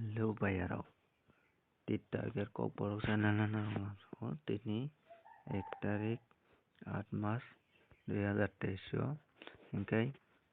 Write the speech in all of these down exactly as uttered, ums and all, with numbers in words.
Hello bayarok, Tit Tiger Kokborok channel no norok tini ek tarik aat mas dui hazar teis o. Hinkhe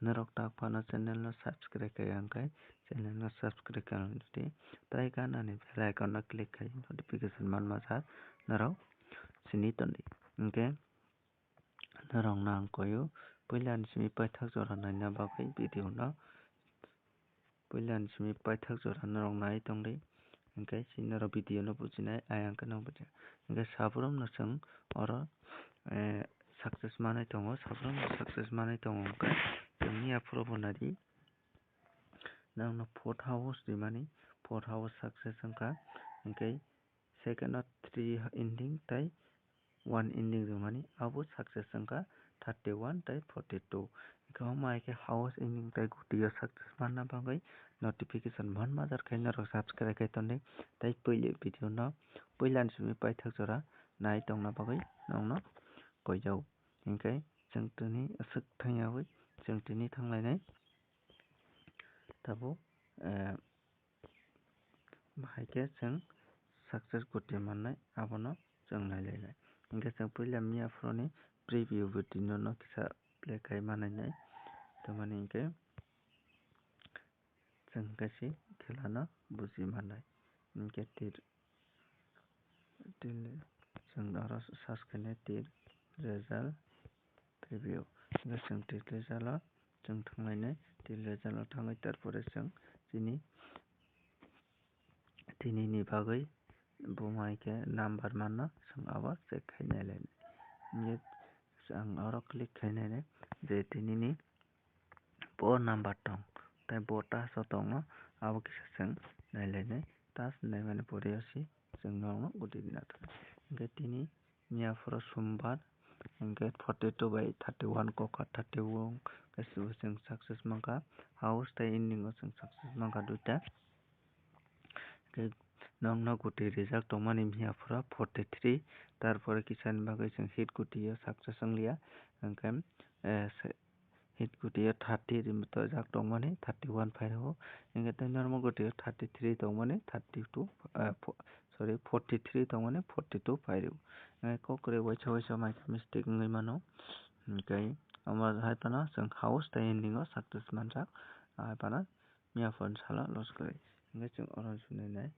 norok tak phano channel no subscribe kaiya hinkhe channel no subscribe khaina di. Tai ganani bell icon no click khai notification manma sak norok sini tondi. Hinkhe norok no ang koyo puila ni simi paithak jora naina bagwi video no. Puila ni simi paithak jora norok nai tongdi. Hinkhe chini norok video no bujinai ayang khe no bujia. Hinkhe sabrum no chwng oro, eh, success manwi tongo, sabrum no success manwi tongo hinkhe chwng miya phuru bo naidi. Nang no fourth house rimani, fourth house success wngkha. Hinkhe second o three ending tai one ending rwmani abo success wngkha thirty one tai forty two. Hinkhe omo hai khe house ending tai guti o success manna bagwi notification manma jar khe norok subscribe khai tondi tai puila video no puila ni simi paithak jora nai tongna bagwi nongno koijao. Hinkhe chwng tini aswk thangyawi chwng tini thanglainai tabuk, eh, Bahai khe chwng success guti mannai abono chwng nailainai. Hinkhe chwng puila miya phuruni preview video no kisa play khai manainai. Tamani hinkhe chwng kaisa khela no buji mannai. Hinkhe tir, tir chwng oro search khainai tir result preview. Hinkhe chwng tir result o chwng thanglainai, tir result o thangwi tarpore chwng chini tini ni bagwi bo hai khe number manno chwng abo check khai nai lai. Hinkhe ang oro click khai nai nai je tini ni bo number tong tei bo task o tongo abo kisa chwng nai lai nai. Task nai mani pore o se chwng norok no guti rina thang hinkhe tini Miya phuru Sumbar, hinkhe forty two by thirty one kokha, thirty one khe chwng success mankha, house tei ending o chwng success mankha duita. Hinkhe nokno guti rijak tongmani miya phuru forty three, tarpore kisani bagwi chwng hit guti o success wngliya, hinkhe, eh, se-, Hit guti o thirty rim tojak tongmani thirty one phairwo. Hinkhe tei normal guti o thirty three tongmani thirty two, ah, fo-, sorry, forty three tongmani forty two phairwo. Hinkhe kok kwrwi waisa waisa mai khe mistake wngwi mano. Hinkhe omo hai phano chwng house tei ending o success manjak. Hai phano miya phone salo loss kwrwi. Hinkhe chwng oro sunai nai.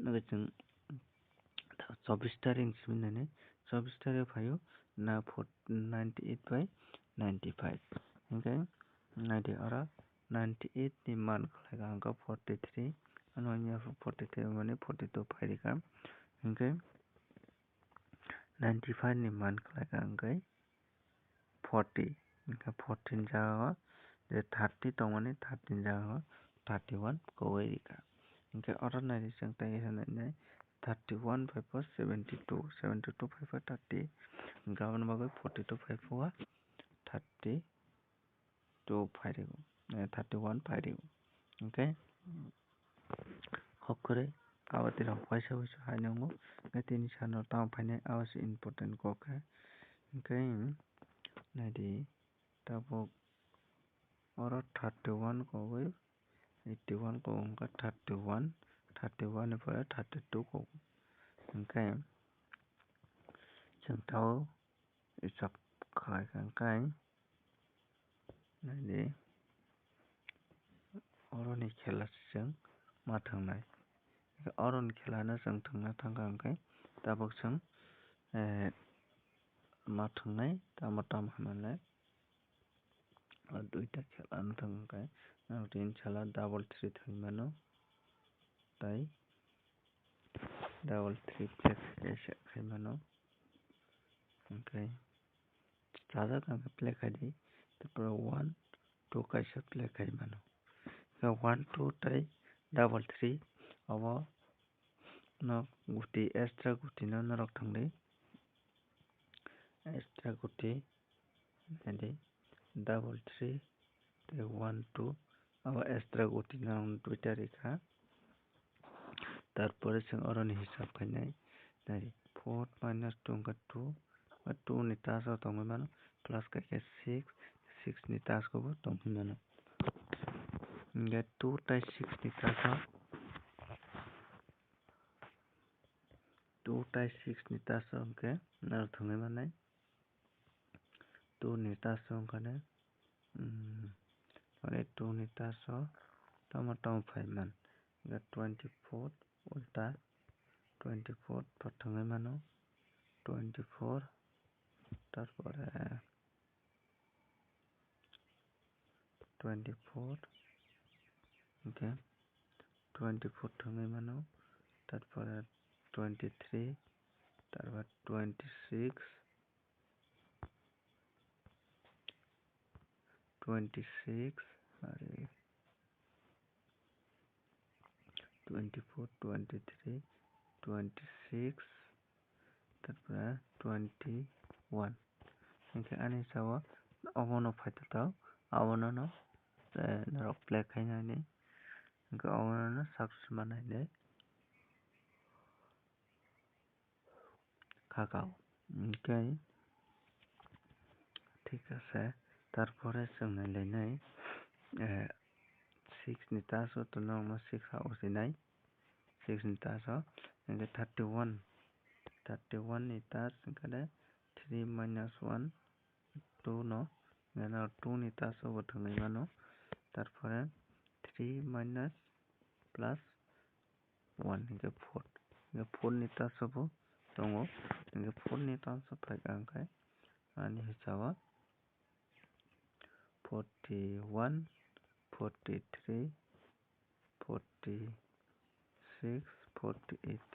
Nugui chwng chobbish tarik simi nani, chobbish tarik phaio na ninety eight by ninety five. Hinkhe naidi oro ninety eight ni man khlaikha hwnkha forty three, ano forty three mani forty two phairikha. Hinkhe ninety five ni man khlaikha hwnkhe forty, hinkhe forty ni jaga o je thirty tongmani, thirty ni jaga o thirty one kowai rikha. Hinkhe oro naidi chwng tei khe nainai thirty one phaipho seventy two, seventy two phaipho thirty, hinkhe aboni bagwi forty two phaipho thirty two phairikha, eh, thirty one phairikha. Hinkhe Hokhe abo twi rok waisa waisa hai nungo. Hinkhe tini sano tamo phainai abo se important kok khe. Hinkhe naidi tabuk oro thirty one kogwi eighty one kok wngkha thirty one, thirty one ni pore thirty two kok. Hinkhe chwng tabuk Hisab khlai kha khe naidi, oroni khela se chwng ma thwngnai. Oroni khela no chwng thwngna thang kha hwnkhe tabuk chwng, eh, ma thwngnai tamo tamo hinmale. O duita khela no thwng khe ang tini sala double three thwngwi mano, tai double three play khaisa khai mano. Hwnkhe chajak ang play khai di, tei pore one two kaisa play khai mano. Khe one two tei double three obo no guti extra guti no norok thwng di. Extra guti, naidi, double three tei one two, abo extra guti no ang duita rikha. Tarpore chwng oroni hisab khainai, naidi, four minus two wngkha two, o two ni task o tongwi mano, plus khaikhe six, six ni task o bo tongwi mano. Hingke two tai six ni taso, two tai six ni taso hingke naro thangwi manai. Two ni taso hingkhe ne, mm, mane two ni taso tamo tamo phaiman. Hingke twenty four ulta twenty four to thangwi mano. Twenty four, tarpore twenty four, hingke twenty four thangwi mano, tarpore twenty three, tarpore twenty six, twenty six, are twenty four, twenty three, twenty six, tarpore twenty one. Hingke ani sao obono phaitotao, abono no, eh, norok play khainani, hingke obono no success manai de. Khakao. Hingke thik ase, tarpore chwng nailainai, eh, six ni taso to nokno six ha usinai, six ni taso, hingke thirty one, thirty one ni tas hingke three minus one, two no, hingke no two ni taso bo thangwi mano, tarpore three minus plus one hingke four, hingke four ni taso bo tongo, hingke four ni taso phaikha hingke ani hisabo forty one, forty three, forty six, forty eight.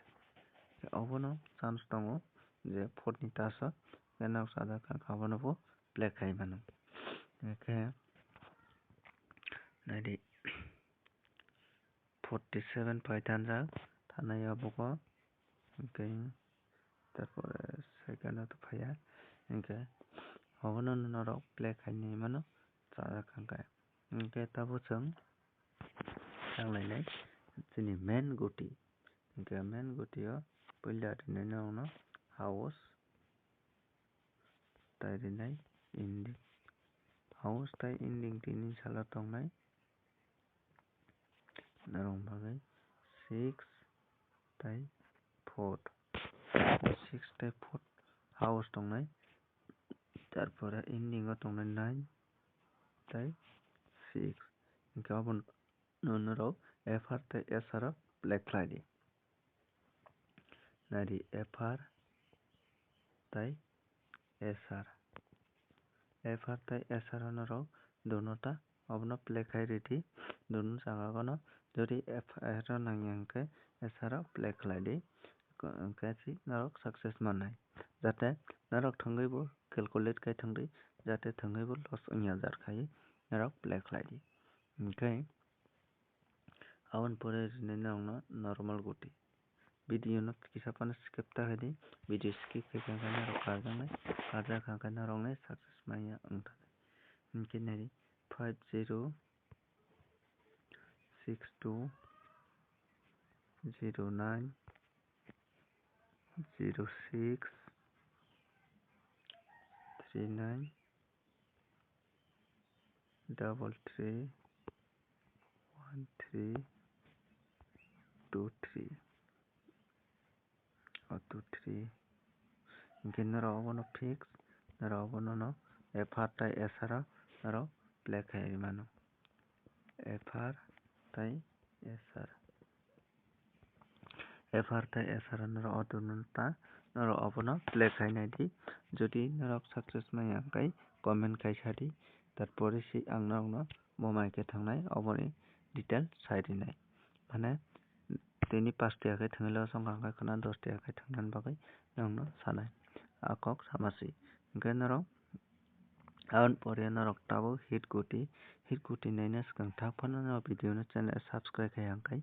Obono chance tongo je four ni taso, hingke nok sajak kha, abono bo play khai mano. Hingke naidi forty seven pai tanjak, thanai obogo, hingke tarpore second o to phaiya, hingke obono norok play khainai mano, chajak kha hingke. Hingke tabuk chwng thanglainai chini main guti. Hingke main guti o puila rinai norokno house tai rinai ending. House tai ending tini salo tongnai. Norok bagwi six tai four. Six tai four house tongnai. Tarpore ending o tongnai nine tai six. Hingke obo norok F R tai S R o play khlai di. Nari F R tai S R. F R tai S R o norok dunota obono play khai ridi. Dunu saka gono jodi F R o nangya hingke S R o play khlai di. Hingke si norok success mannai. Jate norok thangwi bo calculate khai thangdi, jate thangwi bo loss wngya jar khai norok play khlai di. Hingke aboni pore rinai norokno normal guti. Video no kisa phano skip ta khaidi. Video skip khe khe norok karjaknai, karjak kha khe norokni success manya wngthani. Hingke nari five zero six two zero nine zero six three nine double three one three two three. O two three. Hingke norok obono fix, norok obono no F R tai S R o norok play khai mano. F R tai S R. F R tai S R norok o dunota norok obono play khai nai di. Jodi norok success manya hingke comment khai sa di. Tarpore si ang norokno bo mai khe thangnai oboni detail sai rinai. Mane tini pash tiya khe thangwi loss wngkha, hwnkhe khwna dos tiya khe thangnani bagwi nokno sanai. A kok sama si. Hwnkhe norok aboni pore norok tabuk hit kuti, hit kuti naina swkang thak phano norok video no channel subscribe khai hwnkhe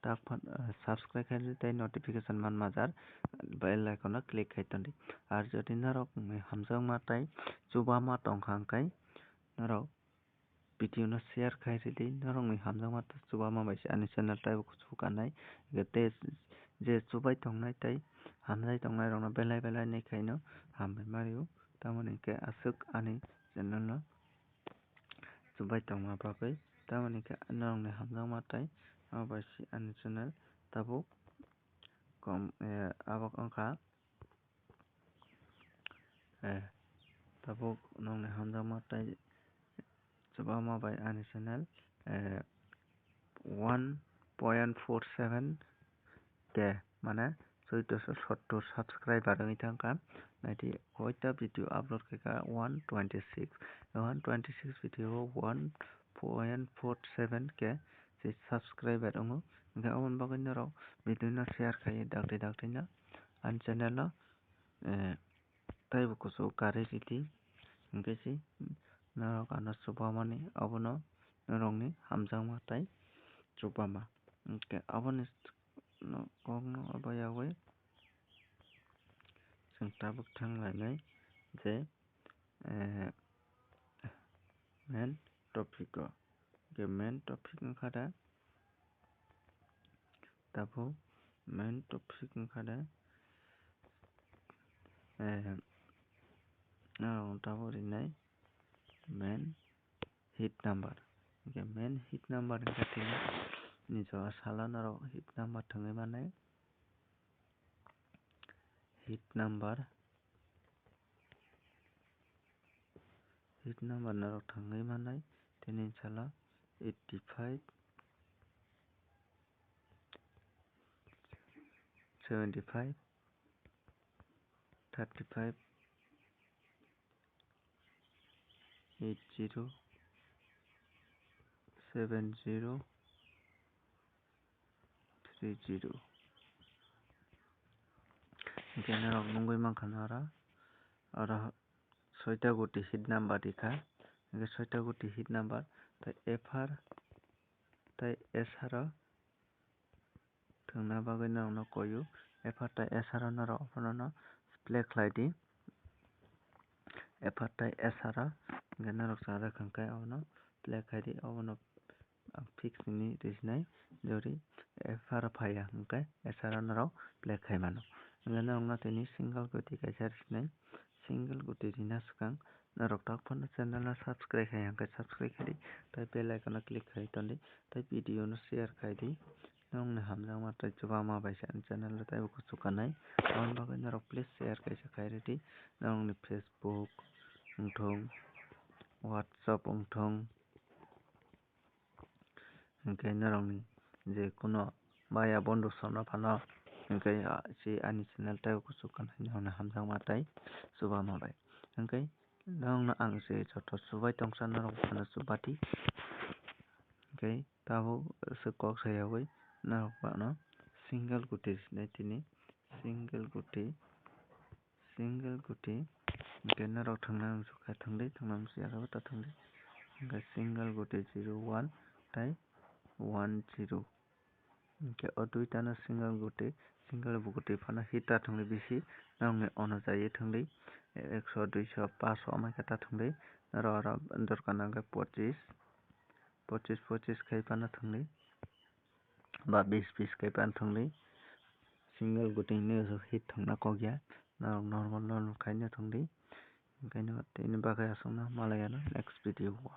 tak phano, eh, subscribe khai tei notification man majar bell icon no click khai tondi. Ar jodi norok hamjakma tei chubama tongkha hwnkhe norok video no share khai ridi, norokni hamjakma tei chubama bai se ani channel taibo kuchuk kanai. Hingke tei je chubai tongnai tei hamjai tongnai rokno belai belai ni khaino hambai mario. Tamoni hingke aswk ani channel no chubai tongma bagwi Tamoni khe norokni hamjakma tei abo bai se ani channel tabuk kom, eh, abo wngkha, eh, tabuk nokni hamjakma tei chubama bai ani channel, eh, one point four seven K, mane, soidoso sottor subscriber wngwi thangkha. Naidi koita video upload khaikha, one twenty six. One twenty six video o one point four seven K se subscriber wngo. Hwnkhe aboni bagwi norok video no share khai dakti dakti no ani channel no, eh, taibo kuchuk karwi ridi. Hwnkhe se norok ano chubamani, abono norokni hamjakma tei chubama. Hwnkhe aboni kokno abo yawi chwng tabuk thang lainai je, eh, main topic o. Hwnkhe main topic wngkha da, tabuk main topic wngkha da, eh, norok tabuk rinai main hit number. Hwnkhe main hit number wngkha tini, nini jora salo norok hit number thwngwi mannai. Hit number, hit number norok thwngwi mannai tini salo eighty five, seventy five, thirty five, eight zero, seven zero, three zero. Hwnkhe norok nugwi mankha na oro, oro soita guti hit number rikha. Hwnkhe soita guti hit number tei F R tei S R o thwngna bagwi norokno koio. F R tei S R o norok abono play khlai di. F R tei S R o hwnkhe norok chajak hwnkhe abono play khai di. Abono ang fix hwnwi rijnai, jori F R phaiya hwnkhe S R o norok play khai mano. Hwnkhe norokno tini single guti kaisa rijnai, single guti rina swkang norok tok phano channel no subscribe khai hwnkhe subscribe khai di, tei bell icon o click khai ton di, tei video no share khai di. Norokni hamjakma tei chubama bai se ani channel o teibo kuchuk kanai. Aboni bagwi norok please share kaisa khai ridi. Norokni Facebook wngthung, WhatsApp wngthung, hwnkhe norokni je kuno maya bondhu songno phano, hwnkhe, ah, se ani channel teibo kuchuk kanai. Norokni hamjakma tei chubama bai. Hwnkhe norokno ang se joto chubai tongsa, norok phano chuba di. Hwnkhe tabuk se kok sayawi norok phano single guti sinai tini, single guti, single guti. Hwnkhe norok thangna muchukha thangdi, thangna muchukya khe ta thangdi. Hwnkhe single guti zero one tei one zero. Hwnkhe o duitano single guti, single bo guti phano hit ta thangdi bisi, norokni ono jaiwi thangdi, ekso, duiso, paso amai khe ta thangdi, norok oro dorkar nangkhe pochis, pochis, pochis khai phano thangdi, ba bis, bis khai phano thangdi, single guti hinwi hit thangna kok ya, norok normal, normal khaina thangdi, hwnkhe tini bagwi aswkno malai ano next video o.